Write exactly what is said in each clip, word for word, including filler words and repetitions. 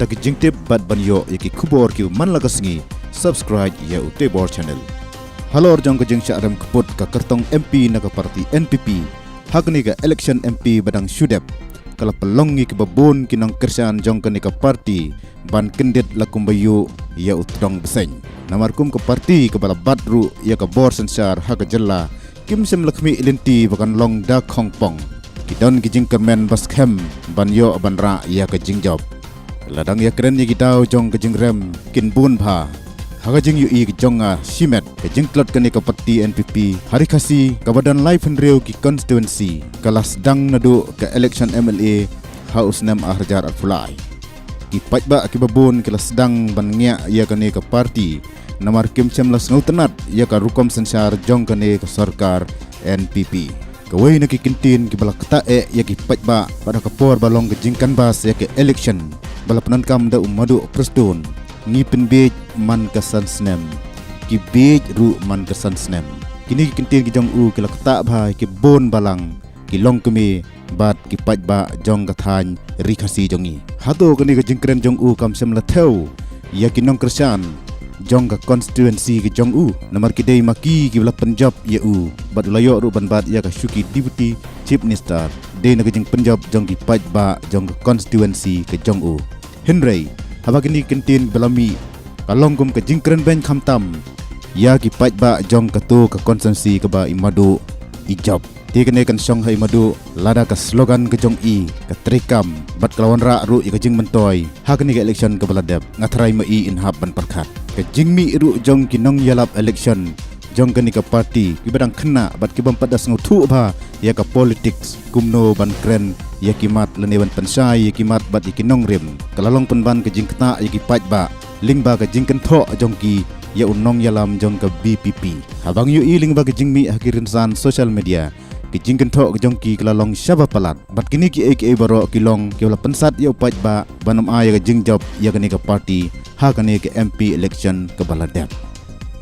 Da ki jingtip bad ban ïoh ïa ki khubor kiba man la ka sngi, subscribe ïa u Tebor Channel. Halor jong ka jingshah rem kput ka kyrtong M P na ka party N P P ha kane ka election M P ba dang shu dep, ka la pynlong ïa kiba bun ki nongkyrshan jong kane ka party ban kyndit la kumba ïoh ïa u tdong bseiñ. Namar kum ka party kaba la bat ruh ïa ka bor synshar ha ka jylla, kim shym la khmih lynti ba kan long da khongpong. Ki don ki jingkyrmen ba skhem ban ïoh ban rah ïa ka jingjop. La dang ïakren ïa ki daw jong ka jingrem kin bun bha. Ha ka jingïohi ka jong nga shimet, ka jingtlot kane ka party N P P ha Ri Khasi kaba don laiphew hynriew ki constituency, ka la sdang naduh ka election M L A ha u snem ar hajar arphew lai. Ki paidbah kiba bun ki la sdang ban ngiah ïa kane ka party, namar kim shym la sngewtynnat ïa ka rukom synshar jong kane ka sorkar N P P. Kawei na ki kyntien kiba la ktah eh ïa ki paidbah bad ha ka por ba long ka jingcanvass ïa ka election, ba la pyndonkam da u Madu Prestone, ngi pynbiej man ka san snem, ki biej ruh man ka san snem. Kine ki kyntien ki jong u ki la ktah bha ïa ki bun balang, ki longkmie bad ki paidbah jong ka thaiñ Ri Khasi jong ngi. Hato kane ka jingkren jong u kam shym la thew ïa ki nongkyrshan jong ka constituency ka jong u? Namar ki dei ma ki kiba la pynjop ïa u bad u la ïoh ruh ban bat ïa ka shuki Deputy Chief Minister, dei na ka jingpynjop jong ki paidbah jong ka constituency ka jong u. Hynrei haba kine ki kyntien ba la mih, ka long kum ka jingkren beiñ khamtam ïa ki paidbah jong kato ka constituency kaba i Madu i jop. Te kane kan shong ha i Madu lada ka slogan ka jong i ka treikam bad ka la wanrah ruh ïa ka jingmyntoi ha kane ka election kaba la dep, nga tharai ma i yn hap ban pyrkhat. Ka jingmih ruh jong ki nongïalap election jong kane ka party kiba dang khynnah bad kibym pat da sngewthuh bha ïa ka politics, kumno ban kren ïa ki mat lane ban pynshai ïa ki mat bad ïa ki nongrim, ka la long pynban ka jingktah ïa ki paidbah lyngba ka jingkynthoh jong ki ïa u nongïalam jong ka V P P. Haba ngi ïohi lyngba ka jingmih ha ki rynsan social media, ka jingkynthoh ka jong ki ka la long shaba palat. Bad kine kiei kiei baroh ki long kiba la pynsat ïa u paidbah ban ym ai ïa ka jingjop ïa kane ka party ha kane ka M P election kaba la dep.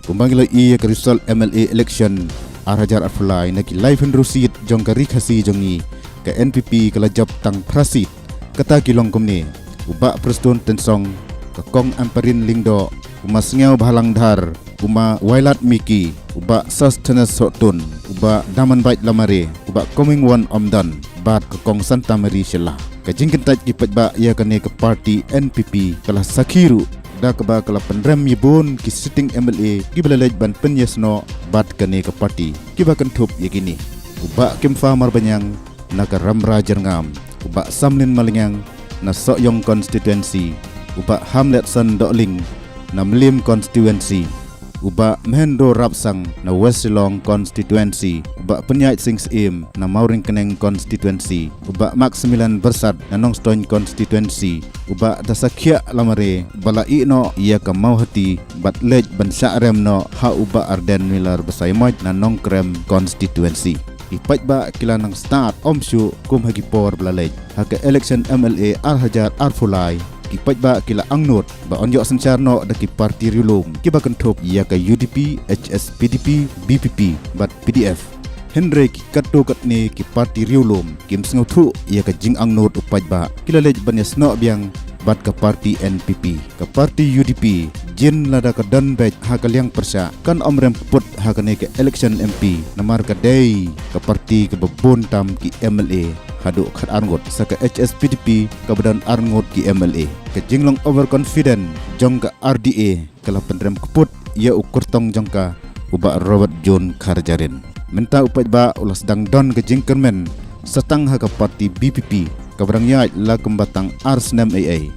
Kumba ngi la ïohi ïa ka result M L A election ar hajar arphew lai, na ki laiphew hynriew seat jong ka Ri Khasi jong ngi, ka N P P ka la jop tang phra seat. Kata ki long kumne: u Bah Prestone Tynsong, ka Kong Ampareen Lyngdoh, u Ma Sniawbhalang Dhar, u Ma Wailadmiki, u Bah Sosthenes Sohtun, u Bah Damanbait Lamare, u Bah Comingone Omdon bad ka Kong Santa Marie Shylla. Ka jingkyntait ki paidbah ïa kane ka party N P P ka la sakhi ruh da kaba ka la pynrem ïa bun ki sitting M L A kiba la leit ban pynïasnoh bad kane ka party. Kiba kynthup ïa kine: u Bah Kempha Marbaniang na ka Rambra Jyrngam, u Bah Samlin Malngiang na Sohiong Constituency, u Bah Hamletson Dohling na Mylliem Constituency, u Bah Mhendro Rapsang na West Shillong Constituency, u Bah Pynïaid Sing Syiem na Mawryngkneng Constituency, u Bah Maximilian Byrsat na Nongstoiñ Constituency, u Bah Dasakhiah Lamare ba la ïehnoh ïa ka Mawhati bad leit ban shah rem noh ha u Bah Ardent Miller Basaiawmoit na Nongkrem Constituency. Ki paidbah ki la nang stad ym shuh kum ha ki por ba la leit. Ha ka election M L A ar hajar arphew lai, ki paidbah ki la angnud ba yn ïoh synshar noh da ki party riewlum kiba kynthup ïa ka U D P, H S P D P, V P P bad P D F. Hynrei ki katto katne ki party riewlum kim sngewthuh ïa ka jingangnud u paidbah, ki la leit ban ïasnoh biang bad ka party N P P. Ka party U D P, jin lada ka don beit ha ka liang pyrshah, kan ym rem kput ha kane ka election M P, namar ka dei ka party kaba bun tam ki M L A, haduh khatar ngut, sa ka H S P D P kaba don ar ngut ki M L A. Ka jinglong overconfident jong ka R D A ka la pynrem kput ïa u kyrtong jong ka, u Bah Robert June Kharjahrin. Mynta u paidbah u la sdang don ka jingkyrmen sa tang ha ka party V P P kaba dang ïaid la kumba tang ar snem eiei.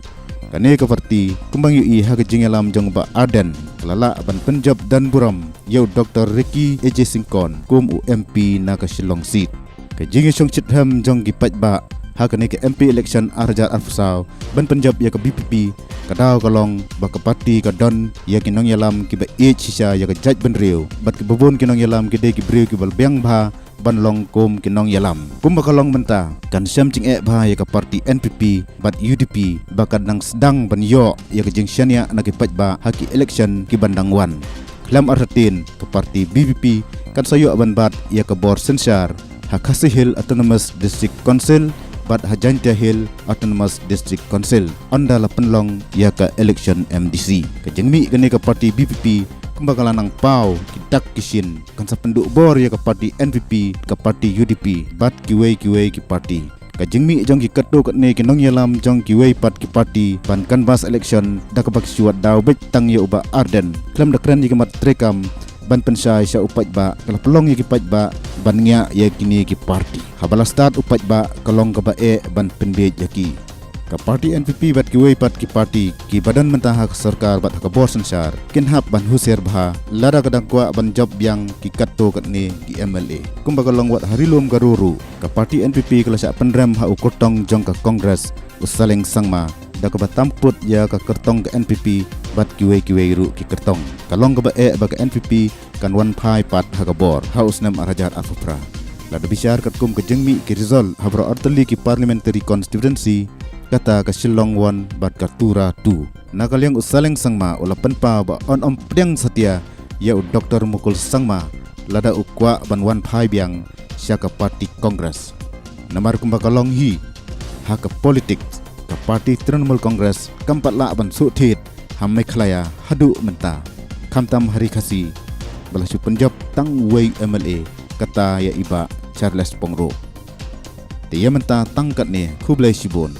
Kane ka party, kumba ngi ïohi ha ka jingïalam jong u Bah Ardent, ka la lah ban pynjop don burom ïa u Doctor Ricky A J Syngkon kum u M P na ka Shillong seat. Ka jingïashong shitrhem jong ki paidbah ha kane ka M P election ar hajar arphew saw ban pynjop ïa ka V P P, ka daw ka long ba ka party ka don ïa ki nongïalam kiba ïeit shisha ïa ka jaitbynriew, bad kiba bun ki nongïalam ki dei ki briew kiba la biang bha ban long kum ki nongïalam. Kumba ka long mynta, kan shem jingeh bha ïa ka party N P P bad U D P ba kan dang sdang ban ïoh ïa ka jingshaniah na ki paidbah ha ki election kiban dang wan. Khlem artatien, ka party V P P kan sa ïoh ban bat ïa ka bor synshar ha Khasi Hills Autonomous District Council bad ha Jaintia Hills Autonomous District Council, ynda la pynlong ïa ka election M D C. Ka jingmih kane ka party B P P, kumba ka la nang paw ki dak ki shin, kan sa pynduh bor ïa ka party N P P, ka party U D P, bad kiwei kiwei ki party. Ka jingmih jong ki katto katne ki nongïalam jong kiwei pat ki party ban canvass election da kaba ki shu wad daw beit tang ïa u Bah Ardent, khlem da kren ïa ki mat treikam ban pynshai sha u paidbah, ka la pynlong ïa ki paidbah ban ngiah ïa kine ki party. Haba la start u paidbah ka long kaba eh ban pynbiej ïa ki. Ka party N P P bad kiwei pat ki party kiba don mynta ha ka sorkar bad ha ka bor synshar kin hap ban husiar bha lada ka dang kwah ban jop biang ki katto katne ki M L A. Kumba ka long wat ha Ri Lum Garo ruh, ka party N P P ka la shah pynrem ha u kyrtong jong ka Congress, u Saleng Sangma, da kaba tam put ïa ka kyrtong ka N P P bad kiwei kiwei ruh ki kyrtong. Ka long kaba eh ba ka N P P kan wan phai pat ha ka bor ha u snem ar hajar arphew phra. Lada bishar katkum ka jingmih ki result ha baroh artylli ki parliamentary constituency, kata ka Shillong One bad ka Tura Two. Na ka liang u Saleng Sangma u la pynpaw ba un ym pdiang satia ïa u Doctor Mukul Sangma lada u kwah ban wan phai biang sha ka party Congress. Namar kumba ka long hi, ha ka politics, ka party Trinamool Congress kam pat lah ban shu thied ha Meghalaya haduh mynta, khamtam ha Ri Khasi ba la shu pynjop tang wei M L A, kata ïa i Bah Charles Pyngrope. Te ïa mynta tang katne, khublei shibun.